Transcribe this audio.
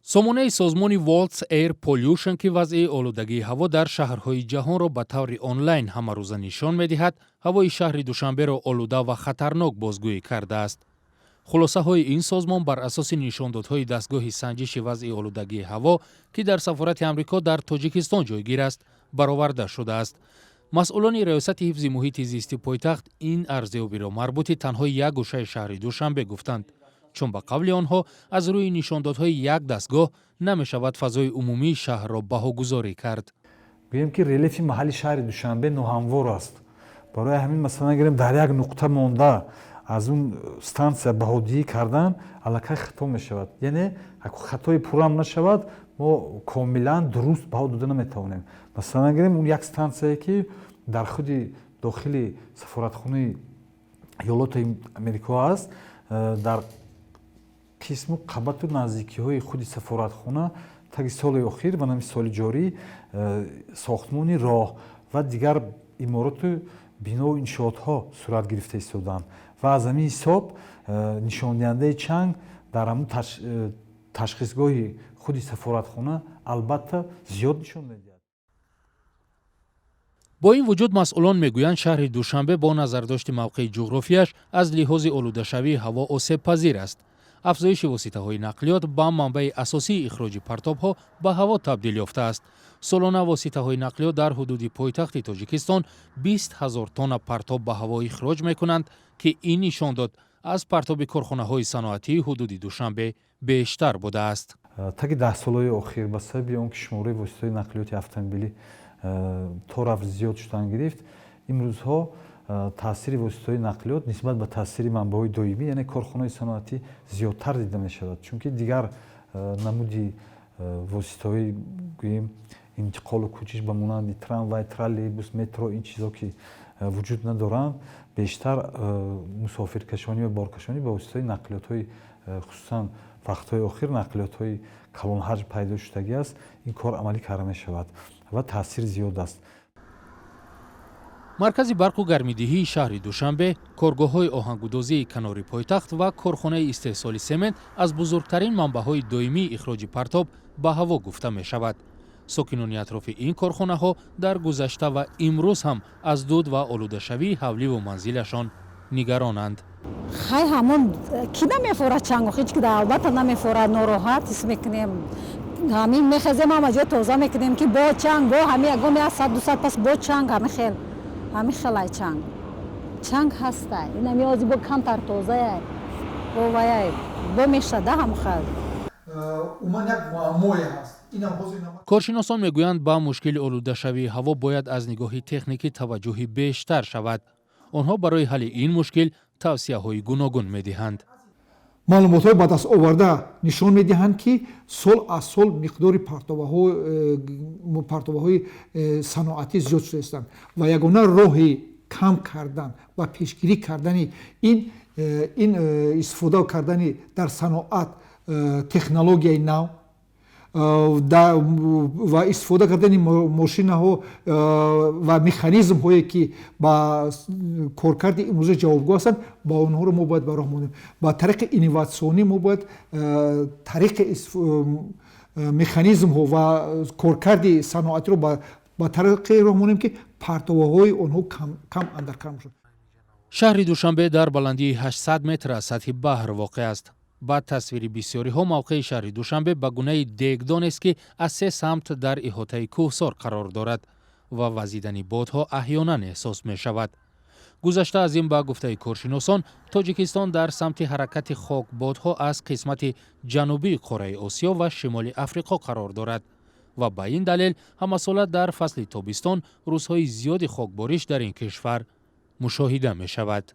Сомонаи созмони World Air Pollution, ки вазъи олудагии ҳаво дар шаҳрҳои ҷаҳонро ба таври онлайн ҳамарӯза нишон медиҳад, ҳавои шаҳри Душанберо олуда ва хатарнок бозгӯӣ кардааст. Хулосаҳои ин созмон бар асоси нишондодҳои дастгоҳи санҷиши вазъи олудагии ҳаво, ки дар сафорати Амрико дар Тоҷикистон ҷойгир аст, бароварда шудааст. Масъулони Раёсати ҳифзи муҳити зисти пойтахт ин арзёбиро марбути танҳо як гӯшаи шаҳри Душанбе гуфтанд, чун ба қавли онҳо аз рӯи нишондодҳои як дастгоҳ намешавад фазои умумии шаҳрро баҳогузорӣ кард. Гӯем, ки релефи маҳалли шаҳри Душанбе ноҳамвор аст. Барои ҳамин, масалан, гирем, дар як нуқта монда аз он стансия баҳодиҳӣ кардан аллакай хато мешавад, яъне хатои пуррам нашавад, мо комилан дуруст баҳо дода наметавонем. Масалан, гирем, он як стансияе, ки дар худи дохили сафоратхонаи Иёлоти Америко аст, дар қисму қабату наздикиҳои худи сафоратхона таги соли охир ва нами соли ҷорӣ сохтмони роҳ ва дигар имороту бинову иншоотҳо сурат гирифта истодаанд ва аз ҳамин ҳисоб нишондиҳандаи чанг дар ҳамун ташхисгоҳи худи сафоратхона албатта зиёд нишон медиҳад. Бо ин вуҷуд, масъулон мегӯянд, шаҳри Душанбе бо назардошти мавқеи ҷуғрофияш аз лиҳози олудашавии ҳаво осебпазир аст. Афзоиши воситаҳои нақлиёт ба манбаи асосии ихроҷи партобҳо ба ҳаво табдил ёфтааст. Солона воситаҳои нақлиёт дар ҳудуди пойтахти Тоҷикистон 20 000 тонна партоб ба ҳаво ихроҷ мекунанд, ки ин нишондод аз партоби корхонаҳои саноатии ҳудуди Душанбе бештар будааст. Таги 10 солҳои охир, ба сабаби он ки шумораи воситаҳои нақлиёти автомобилӣ то рафт зиёд шудан гирифт, имрӯзҳо таъсири воситаҳои нақлиёт нисбат ба таъсири манбаъҳои доимӣ, яъне корхонаҳои саноатӣ, зиёдтар дида мешавад, чунки дигар намуди воситаҳои, гӯем, интиқолу кӯчиш ба монанди трамвай, троллейбус, метро, ин чизҳо ки вуҷуд надоранд, бештар мусофиркашонӣ ва боркашонӣ ба воситаҳои нақлиётҳои, хусусан вақтҳои охир нақлиётҳои калонҳаҷм пайдо шудагӣ аст, ин кор амалӣ карда мешавад ва таъсир зиёд аст. Маркази барқу гармидиҳии шаҳри Душанбе, коргоҳҳои оҳангудозии канори пойтахт ва корхонаи истеҳсоли семент аз бузургтарин манбаъҳои доимии ихроҷи партоб ба ҳаво гуфта мешавад. Сокинони атрофи ин корхонаҳо дар гузашта ва имрӯз ҳам аз дуд ва олудашавии ҳавливу манзилашон нигаронанд. Хай, ҳамон ки намефорад чангу, ҳеҷ ки албатта намефорад. Нороҳат ҳис мекунем. Ҳамин мехезем, ҳама ҷо тоза мекунем, ки бо чанг, бо ҳами ягон як саат, 2 саат пас бо чанг. Ҳами хел, ҳами хелай чанг, чанг ҳастай. Инами ози бо камтар тозаяй, бо ваяй бо мешада ҳам хел. Умуман як муаммое ҳаст. Инам ҳозир. Коршиносон мегӯянд, ба мушкили олудашавии ҳаво бояд аз нигоҳи техникӣ таваҷҷӯҳи бештар шавад. Онҳо барои ҳалли ин мушкил тавсияҳои гуногун медиҳанд. Маълумотҳои ба даст оварда нишон медиҳанд, ки сол аз сол миқдори партоваҳои саноатӣ зиёд шуда истанд ва ягона роҳи кам кардан ва пешгирӣ кардани ин истифода кардани дар саноат технологияи нав ва истифода кардани мошинаҳо ва механизмҳое, ки ба коркарди имрӯза ҷавобгӯ ҳастанд, ба онҳоро мо бояд ба роҳ монем. Ба тариқи инноватсионӣ мо бояд тариқи механизмҳо ва коркарди саноатиро ба тариқе роҳ монем, ки партоваҳои онҳо кам андар кам шуд. Шаҳри Душанбе дар баландии 800 метр аз сатҳи баҳр воқеъ аст. Ба тасвири бисёриҳо мавқеи шаҳри Душанбе ба гунаи дегдонест, ки аз се самт дар иҳотаи кӯҳсор қарор дорад ва вазидани бодҳо аҳёнан эҳсос мешавад. Гузашта аз ин, ба гуфтаи коршиносон, Тоҷикистон дар самти ҳаракати хокбодҳо аз қисмати ҷанубии қораи Осиё ва шимоли Африқо қарор дорад ва ба ин далел ҳамасола дар фасли тобистон рӯзҳои зиёди хокбориш дар ин кишвар мушоҳида мешавад.